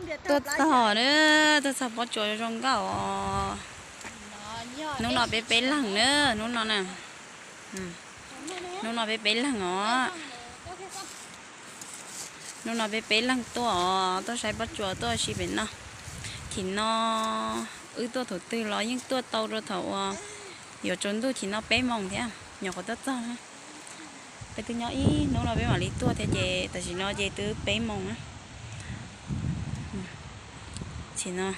Tuaj txog na, tuaj txog pob tsuas zoo nkauj os. Hnub no peb peb leeg na, hnub no na. Hnub no peb peb leeg os. Hnub no peb peb leeg tuaj os, tuaj saib pob tsuas tuaj ua si pem no. Thim no wb tuaj thaum twg los yeej tuaj tau rau thaum uas yuav tsaus ntuj, thim no peb moos thiab nyuam qhuav tuaj txog. Peb twb nyob ib hnub no peb mam li tuaj thiab ces tam sim no ces twb peb moos na. Thim no,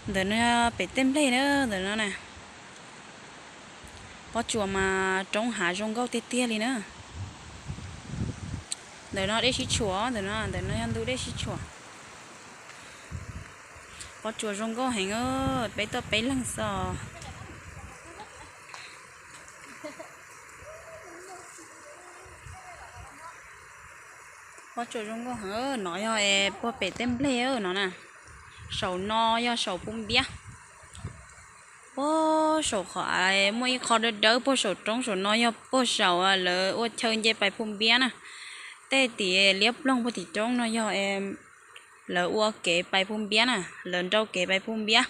ntawm no pem tej nplej na, ntawm no na. Pob tsuas mas roob hav zoo nkauj tiag tiag li na. Ntawm no dej sib tshuam, ntawm no, ntawm no yog ntu dej sib tshuam. Pob tsuas zoo nkauj heev, peb tuaj peb leeg xwb. Pob tsuas zoo nkauj heev, no yog puag pem tej nplej no na. Saum no yog saum Phu Npiab. Puag saum qhov av muaj ib qho dawb dawb puag saum roob saum no yog puag saum lawv ua chaw nce pais Phu Npiab na. Tej tim liab ploog puag tim roob no yog lawv ua kev pais Phu Npiab na, lawv nrau kev pais Phu Npiab.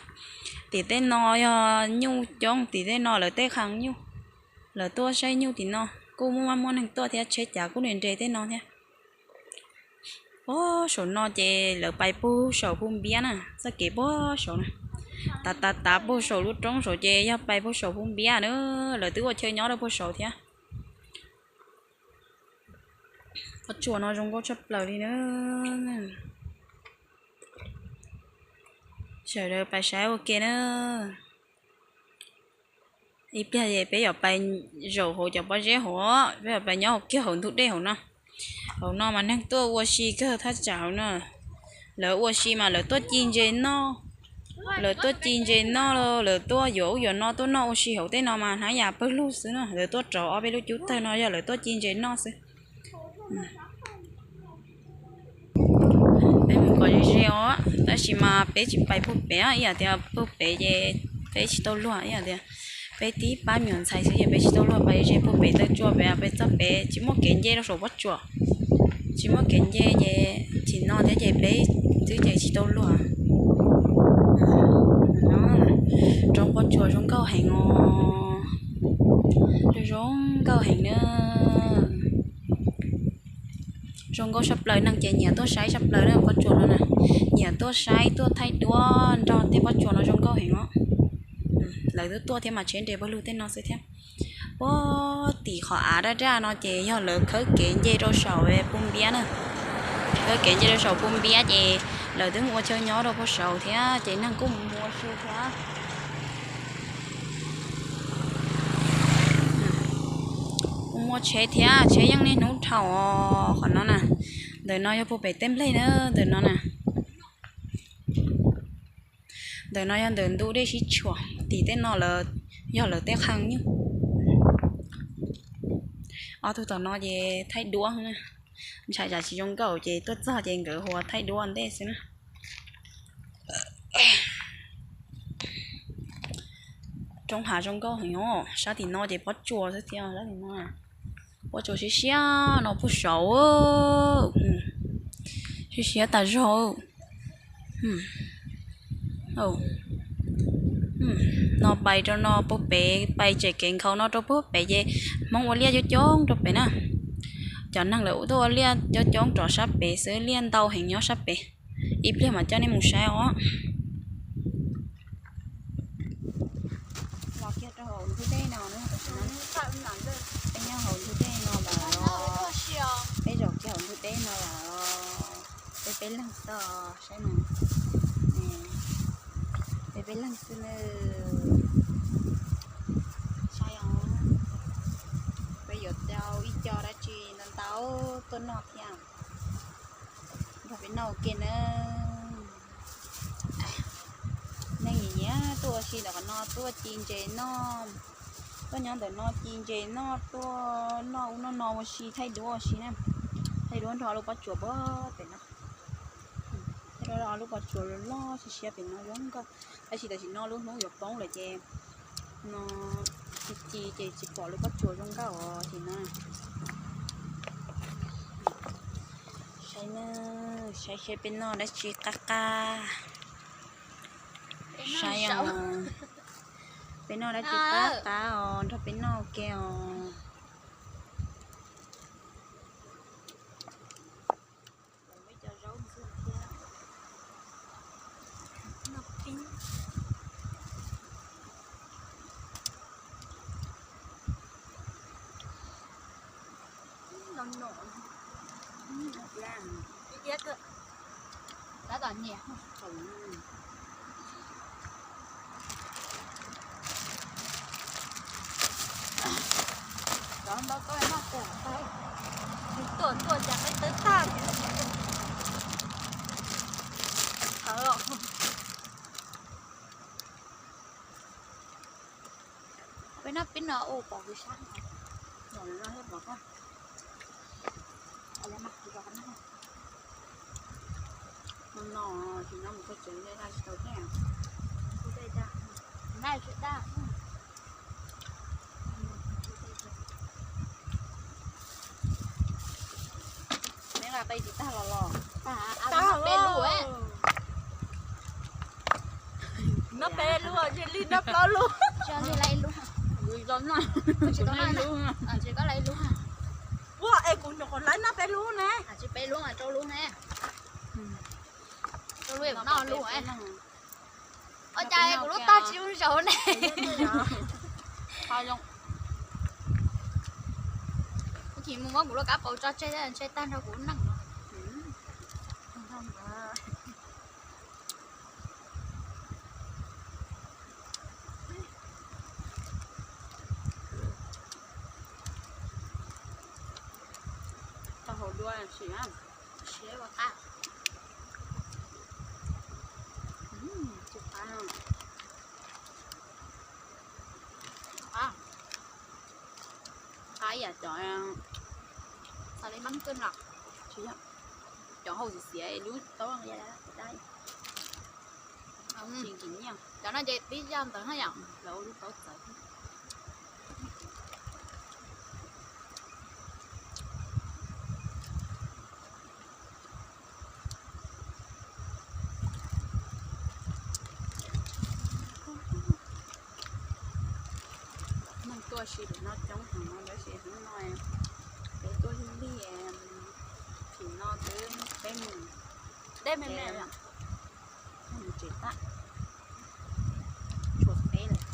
Tim tej no yog nyuj coob, tim tej no lawv tej qhov nyuj. Lawv tuaj saib nyuj tim no, kuj muaj maj muaj neeg tuaj thiab, tsheb cav kuj nres nres tej no thiab. Puag saum no ces lawv pais puag saum Phu Npiab na, txoj kev puag saum na. Tav tav tav puag saum lub roob saum ces yog pais puag saum Phu Npiab na, lawv twb ua chaw nyob rau puag saum thiab. Pob tsuas no zoo nkauj tshaj plaws li na. Sawv daws pais saib ua ke na. Ib pliag peb yuav pais zaum hauv cov pob zeb hauv, peb yuav pais nyob hauv kiag hauv ntug dej hauv no. Hauv no mas neeg tuaj ua si kawg thaj tsam hauv no. Lawv ua si mas lawv tuaj ci ntses noj. Lawv tuaj ci ntses noj, lawv tuaj yuav ub yuav no tuaj noj ua si hauv tej no mas hnab yam pawg lug xwb na. Lawv tuaj rauv ob peb lub cub tawg no yog lawv tuaj ci ntses noj xwb. Peb mus kom ze ze os, tab sis mas peb tsis pais puag pem, ib yam tias puag pem ces peb tsis tau luag, ib yam tias peb tib pab me nyuam ntxhais xwb ces peb tsis tau luag pais ze puag pem taw tsua pem, peb txog pem tsis muaj kev nce rau saum pob tsuas. Tsis muaj kev nce ces thim no thiab ces peb twb ces tsis tau luag. Roob pob tsuas zoo nkauj heev os. Zoo nkauj heev na. Zoo nkauj tshaj plaws, neeg ces nyiam tuaj saib tshaj plaws na pob tsuas no na. Nyiam tuaj saib tuaj thaij duab nrog tej pob tsuas no zoo nkauj heev os. Lawv twb tuaj thiab mas tsheb nres pawg lug tej no xwb thiab. Puag tim qhov av daj daj no ces yog lawv khawb kev nce rau saum Phu Npiab na. Khawb kev nce rau saum Phu Npiab ces lawv twb mus ua chaw nyob rau puag saud thiab ces neeg kuj mus ua si thiab. Kuj muaj tsheb thiab, tsheb yeej niaj hnub dhau qhov no na. Ntawm no yog puag pem tej nplej na, ntawm no na. Ntawm no yog ntawm ntu dej sib tshuam, tim tej no lawv yog lawv tej qhov nyuj. Ob tug tom no ces thaij duab, ntshai tsam tsis zoo nkauj ces tuaj txog ces nkawd hu ua thaij duab ntej xwb na. Roob hav zoo nkauj heev os, sab tim no ces pob tsuas xwb thiab, sab tim no pob tsuas siab siab no puag saud, siab siab tas zog. No pais rau no puag pem, pais tseem kev nkhaus no rau puag pem ces Hmoob ua liaj coob coob rau pem na. Cov neeg lawv tuaj ua liaj coob coob rov sab pem xwb, liaj ntau heev nyob sab pem. Ib pliag mam coj nej mus saib os. Los kiag rau hauv ntug dej no, peb nyob hauv ntug dej no lawm, peb zaum kiag hauv ntug dej no lawm. Peb peb leeg xwb, saib mas, peb peb leeg xwb na. Saib os, peb yuav tau ib co dab tsi ntau ntau tuaj noj thiab. Nrog peb noj ua ke na. Neeg nyiam nyiam tuaj ua si ntawm qhov no, tuaj ci ntses noj, tuaj nyob ntawm no ci ntses noj, tuaj noj ub noj no ua si, thaij duab ua si na. Thaij duab nrog lub pob tsuas puag pem no. Thaij duab lub pob tsuas loj siab siab pem no zoo nkauj. Tab sis tam sim no lub hnub yuav poob lawm ces no ci ci ces tsis pom lub pob tsuas zoo nkauj os tim no. Saib, saib seb peb noj dab tsi qab qab. Saib os, peb noj dab tsi qab qab os, nrog peb noj ua ke os. Tab tom nyiam. Cov ntau koj noj kuv tau, tsis tuaj tuaj cas peb tawb tag. Thawv os. Peb noj pib no ua pom kws sab no. No tsis nyob mus txog tsev dej daj tsis tau thiab. Dej daj, daj tsis daj. Neb nqa qe tsis tag los los? Tag, noj peb lub. Noj peb lub, Lig noj plaub lub. Tsis, Lig la ib lub. Tsis, koj la ib lub. Ua es kuv nyuam qhuav la noj peb lub ne. Tsis, peb lub mas rau lub ne. Rau lub es kuv noj lub. Ua cas kuv lub tag tsis zoo zaum ne. Kuv chim mus muab kuv lub kab paus tso tseg, ntshe tag nrho kuv neej. Tau hauv dua sim. Siab ua qab. Tsis qab. Qab. Qab yam cov xav li mab kawg no. Tsis yog, cov hauv xiav xiav lub taub dai. Tsis kim nyiaj. Cov no ces tib yam ntawd na yom, lawv ua lub taub txawv. Neeg tuaj sim no coob heev no tab sis hnub no peb tuaj lig lig, tsim no twb peb mus deb me me lawm, mus tsev tag, tshuav peb lawm.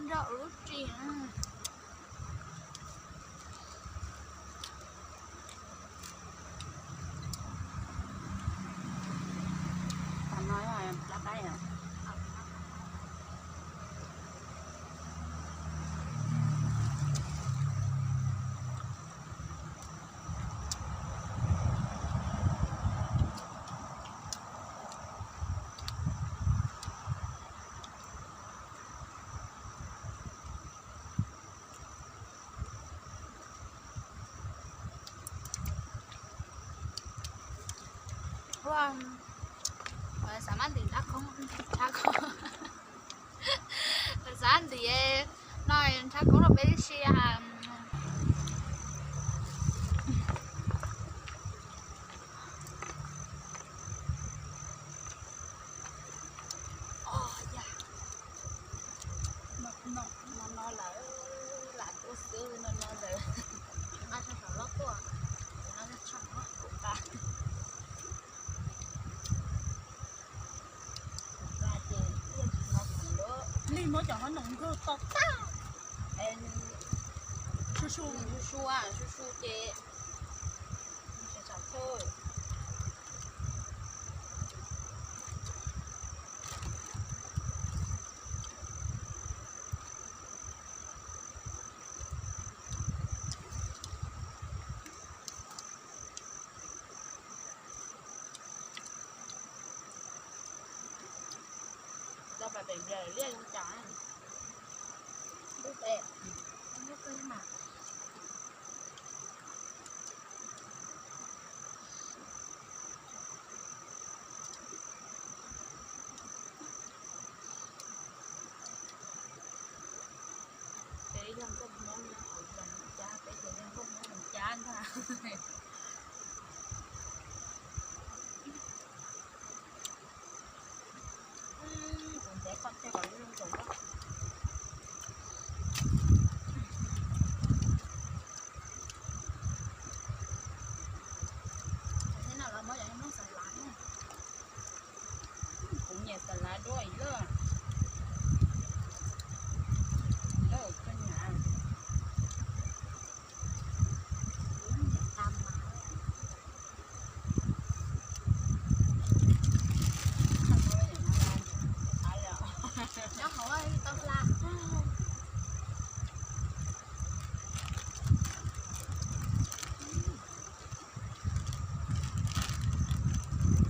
Nrog lub tsis. Tam no yog plab qaib os. Xav mab ntim nrhab khoob, nrhab khoob, xav ntim no nrhab khoob rau peb si. No no lawm, lam tuaj xwb no no lawm. Nqa saum loj tuaj, no saum kuv qa. Lig muab cov hauv noom nkawg to tag. Su su, su su, su su ces tsam tsam thawj. Rau pem pem liaj zoo cas. Lub pem, lub pem mas. Kuv ntev qhov twg kom zoo zoo. Thiab no los muab cov nplooj xav lav na. Kuv nyiam xav lav dua ib lawm. Lawm koj nyiam.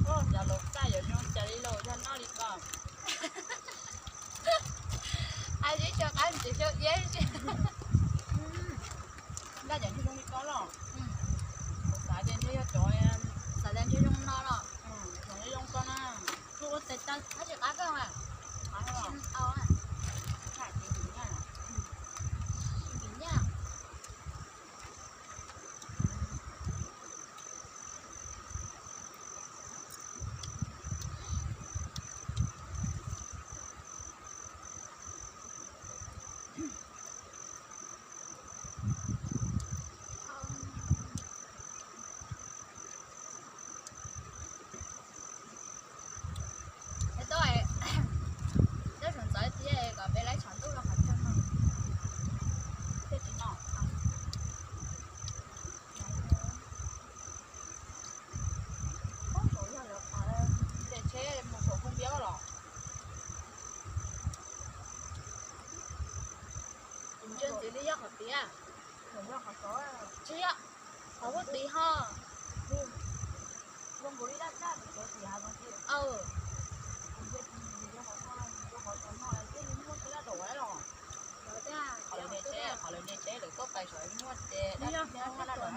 Cov laus txaj yuav zoo cas li los yog noj li ko. Hais tsis tshua qab tsis tshua iab. Ntaj cov ntsej zoo li ko los? Kuv xav tias ntsej yog cov, xav tias ntsej zoo no los? Cov ntsej zoo ko na. Ua ua tes taw tab sis qab kawg mas. Qab los? Sim nyaj. Peb tuaj, peb sawv ntxov thiab kom peb laib tshav ntuj rau qhov rooj no. Thiaj tsis noj. Ub, saum yog lawv qhov nres tsheb mus saum Phoo Npiab los? Ntsia ntxiv li yog qhov tiag. Tsis yog, qhov ub tid ho. Qhov lawv nres tsheb, qhov lawv nres tsheb lawv tuaj pais saum muaj ces dab tsi thiab laj dam.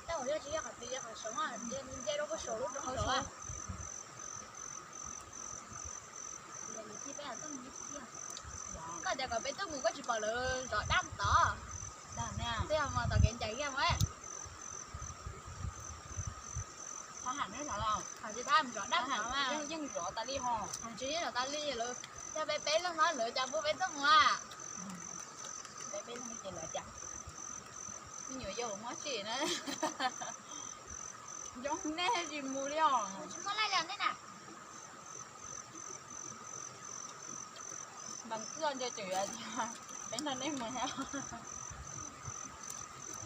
Tab sis yog tsis yog qhov tid yog qhov saud, nce rau puag saud lub rau hauv saud. Koj tias kom peb tuaj mus koj tsis pom lawv zov dab tod. Twb yog mus tom kev ncaim kiag mus. Thab ham neb zov los? Hais tsis thab mus zov dab ham mas. Yeej zov tas li ho. Hais tsis yeej zov tas li lawm. Yog peb peb leeg no lawv cas pub peb tuaj mus a? Peb peb leeg ces lawv cas. Me nyuam yaus muab tsim na. Coob nej tsis mus li os. Tsis muaj laij li nej na. Npam twj nco tseem yuav tias peb nrog nej mus thiab.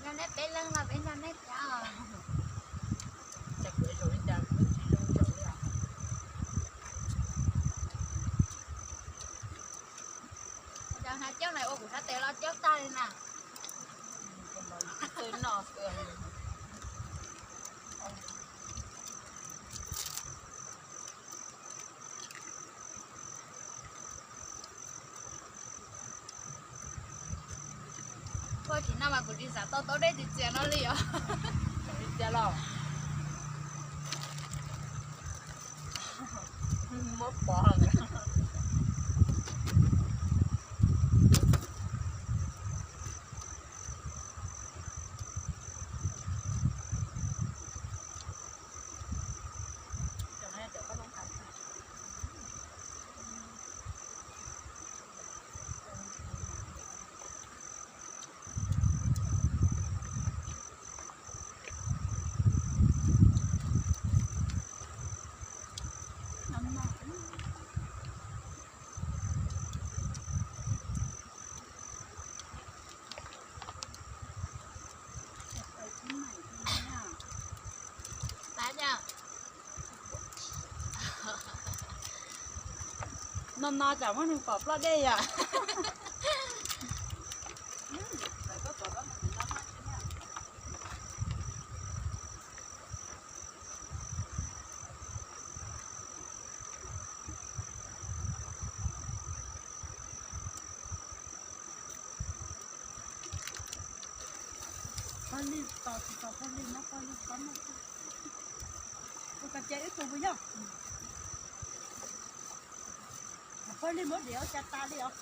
Nrog nej peb leeg los peb nrog nej thiab. Cas kuv zaum li cas kuv tsis zoo zaum li os. Cov hnav coj na ua kuv sab tes los coj tag li na. Txwj no xwb. Koj tsis noj mas kuv tsis xav tau taub dej txias txias no li os. Txias los muab pov. No no tsam muab nws pom ploj dej yom. Pog Lij tos tsis tos Pog Lij, muab Pog Lij koj noj. Tus koj cia ib tug puas yog? Pog Lij muab diav ua cas tas li os.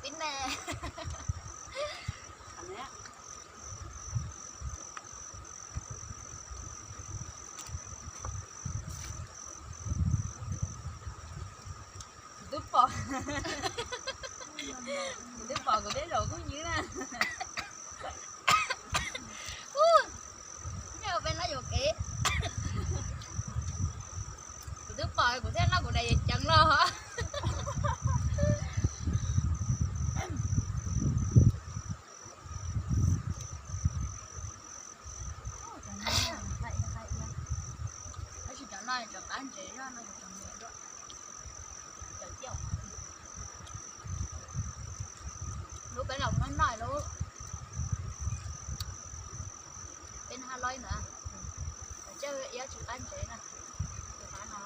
Peb na. Kuv twb pom, kuv twb pom kuv tej zaum kuj ywb na. Nyob peb noj yuam kev. Kuv twb pom kuv thiaj noj kuv daim ceev los. Tab sis cov no cov qab ntsev zog no cov ntsev dua. Lub peb los muab noj lub, peb noj loib ntawd, coj iab tsis qab ntsev na, tus qab no.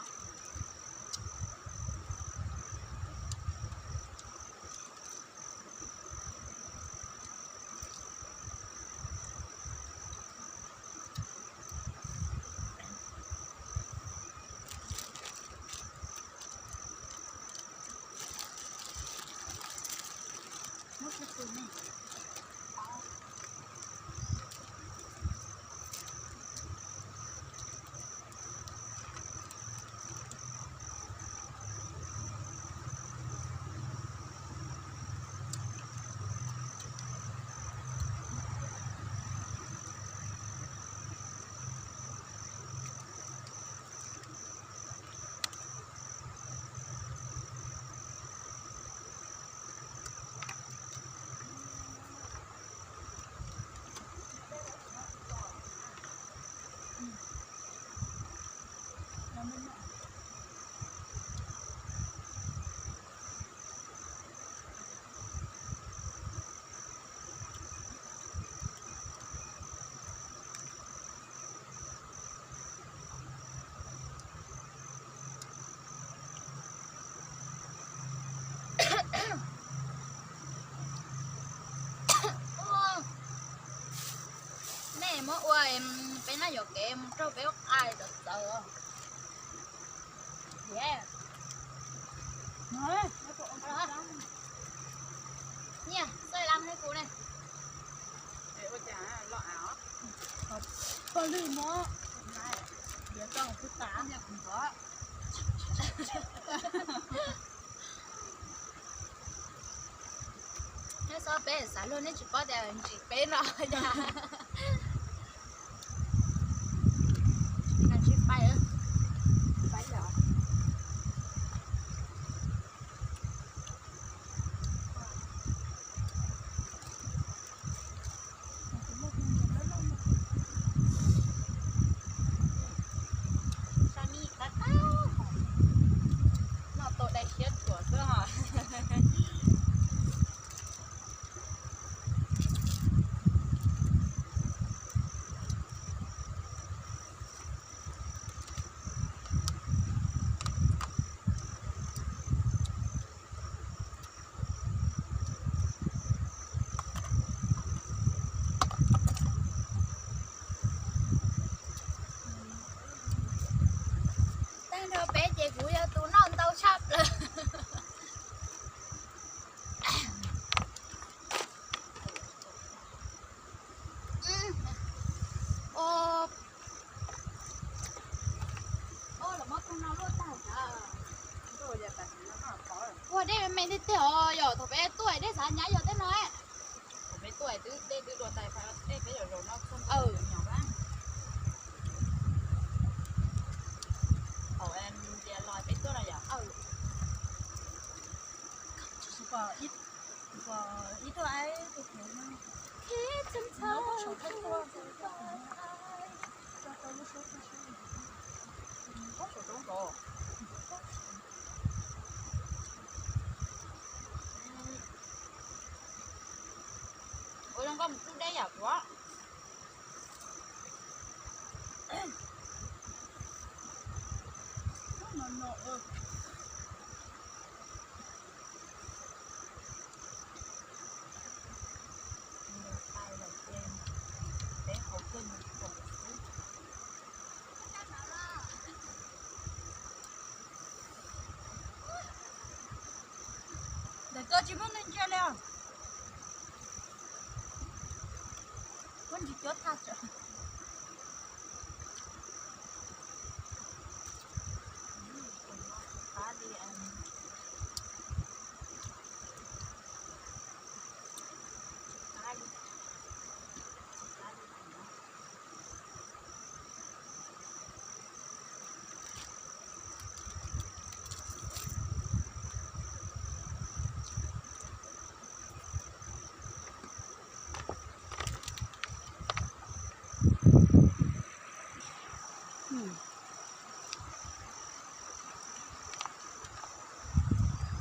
Nej muab ua, peb noj yuam kev mus raug peb ua qai txawv txawv. Nyiaj xoj lam thiab kuv ne. Pog lwj muab, diav tau kuv tas. Nyob txog peb xav luag nej tsis paub tias ntsim peb no yog. Tsis pais, pais lawm. Sa mi qab qab, noj tau dai siab thuam xwb os. Tag nrho peb ces kuv yog tus noj ntau tshaj plaws. Ua dej me me tiag tiag os, yog thaum peb tuaj dej xav nyab yog tej no. Thaum peb tuaj twb dej twb dua ntais, peb zaum zaum no txog nyob. Ib tug ai tus pem no. Ua zoo nkauj mus tub deb yam kuv. Ntawd Koj tsis muaj neeg ntsia li os. Muab ntsis cuab tag tsam.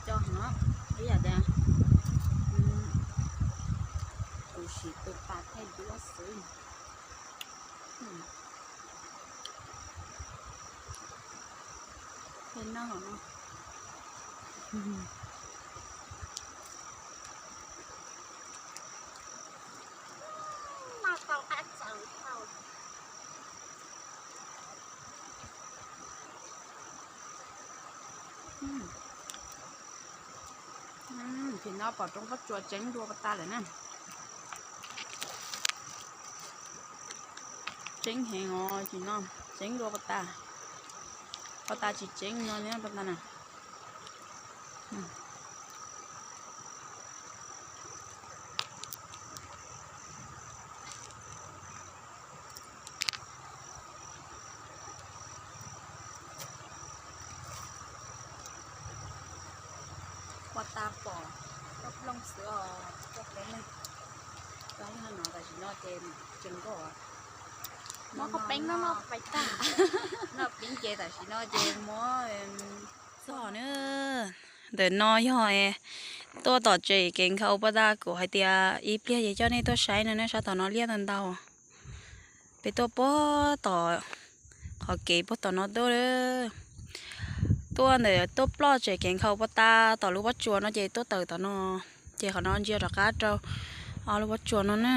Cov no ib yam tias kuv siv tus pas thaij duab xwb. Peb noj hauv no. Tsis no pom roob pob tsuas tseeb dua pas tas lawm na. Tseeb heev os, tsis no tseeb dua pas tas. Pas tas tsis tseeb no pas tas na. Pas tas pom loj plooj xwb os, cov peb neeg. Cov no tam sim no ces tseem nkauj. Muab qhov peeb no pais tag. Noj peeb ces tam sim no ces muab txog na. Ntawm no yog tuaj tom tsev kev nkhaus pas tas, kuv hais tias ib pliag ces coj nej tuaj saib no na, sab tom no liaj ntau ntau. Peb tuaj puag tom qhov kev puag tom no tuaj. Tuaj ntawm tuaj ploj tsev kev nkhaus pas tas tom lub pob tsuas no ces tuaj tawm tom no, ces qhov no ntsia rov qab rau ob lub pob tsuas no na.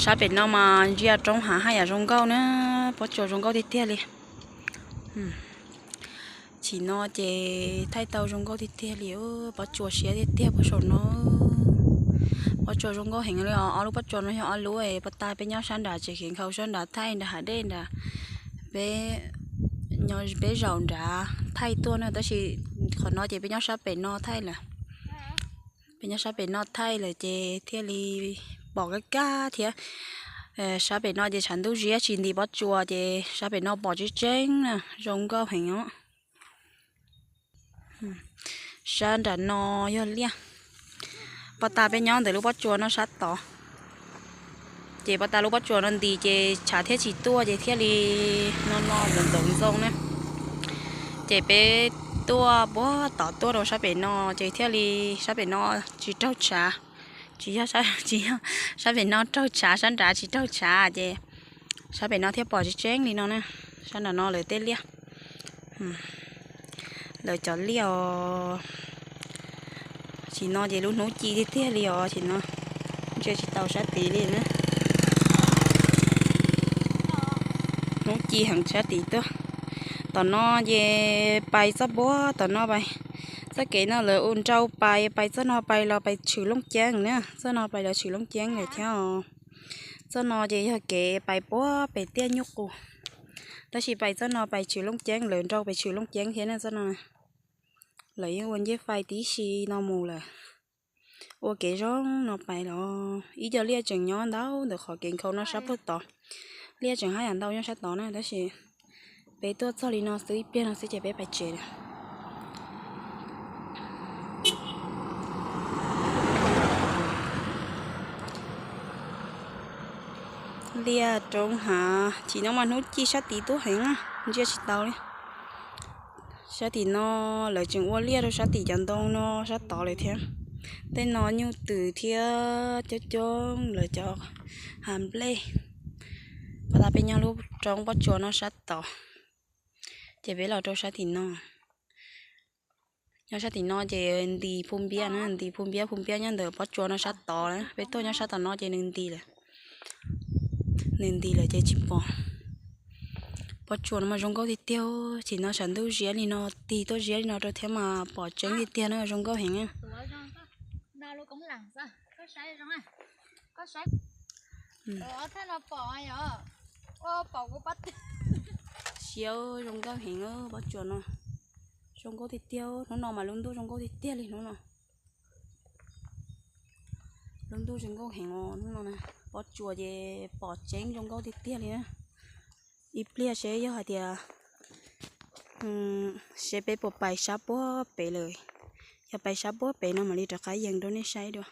Sab pem no mas ntsia roob hav haj yam zoo nkauj na, pob tsuas zoo nkauj tiag tiag li. Chim no ces thaij tau zoo nkauj tiag tiag li, pob tsuas siab tiag tiag puag saum no. Pob tsuas zoo nkauj heev li os, ob lub pob tsuas no yog ob lub pas tas peb nyob sab nrad tsev kev nkhaus sab nrad thaij nrad hav dej nrad. Peb, peb zaum nrad thaij tuaj na, tab sis qhov no ces peb nyob sab pem no thaij lawm. Peb nyob sab pem no thaij lawm ces thiaj li pom kaj kaj thiab. Sab pem no ces tshav ntuj ziab tsis ntis pob tsuas ces sab pem no pom tseeb tseeb na, zoo nkauj heev os. Sab nram no yog liaj. Pas tas peb nyob ntawm lub pob tsuas no sab tod. Ces pas tas lub pob tsuas no ntis ces tshav thiaj tsis tuaj ces thiaj li no no ntxoov ntxoo na. Ces peb tuaj puag tod tuaj rau sab pem no ces thiaj li sab pem no tsis raug tshav. Tsis yog, tsis yog sab pem no raug tshav, sab nrad tsis raug tshav ces sab pem no thiaj pom tseeb tseeb li no na. Sab nram no lawv tej liaj, lawv cov liaj os. Chim no ces lub hnub ci tiag tiag li os, chim no ntsia tsis tau sab tid li na. Hnub ci heev sab tid tuaj. Tom no ces pais txoj puag tom no pais, txoj kev no lawv ua nrau pais, pais txoj no pais los pais Tshwm Looj Ceeb na, txoj no pais los Tshwm Looj Ceeb lawm thiab os. Txoj no ces yog kev pais puag pem tiaj nyuj qus, tab sis pais txoj no pais Tshwm Looj Ceeb, lawv nrau pem Tshwm Looj Ceeb thiab na txoj no. Lawv yeej ua ncej fais tib si no mus lawm. Ua kev zoo no pais los ib co liaj tseem nyob ntau ntawm qhov kev nkhaus no sab puag tod. Liaj tseem haj yam ntau nyob sab tod na, tab sis peb tuaj txog li no xwb, ib pliag no xwb ces peb pais tsev lawm. Liaj roob hav, chim no mas hnub ci sab tid tuaj heev, ntsia tsis tau li. Sab tim no lawv tseem ua liaj rau sab tim cov ntoo no sab tod lawm thiab. Tej no nyuj twm thiab coob coob lawv cov hav nplej. Pas tas peb nyob lub roob pob tsuas no sab tod, ces peb los rau sab tim no. Nyob sab tim no ces ntis Phu Npiab na, ntis Phu Npiab, Phu Npiab nyob ntawm pob tsuas no sab tod na, peb tuaj nyob sab tom no ces nws ntis lawm. Nws nti lawm ces tsis pom. Pob tsuas no mas zoo nkauj tiag tiag, chim no sab ntuj ziab li no, tig tuaj ziab li no rau thiab mas pom tseeb tiag tiag na, zoo nkauj heev. Siab zoo nkauj heev pob tsuas no, zoo nkauj tiag tiag, hnub no mas lub ntuj zoo nkauj tiag tiag li hnub no. Lub ntuj zoo nkauj heev os hnub no na, pob tsuas ces pom tseeb zoo nkauj tiag tiag li na. Ib pliag seb yog hais tias, seb peb puas pais sab puag pem lawm, yog pais sab puag pem no mam li rov qab yees rau nej saib dua.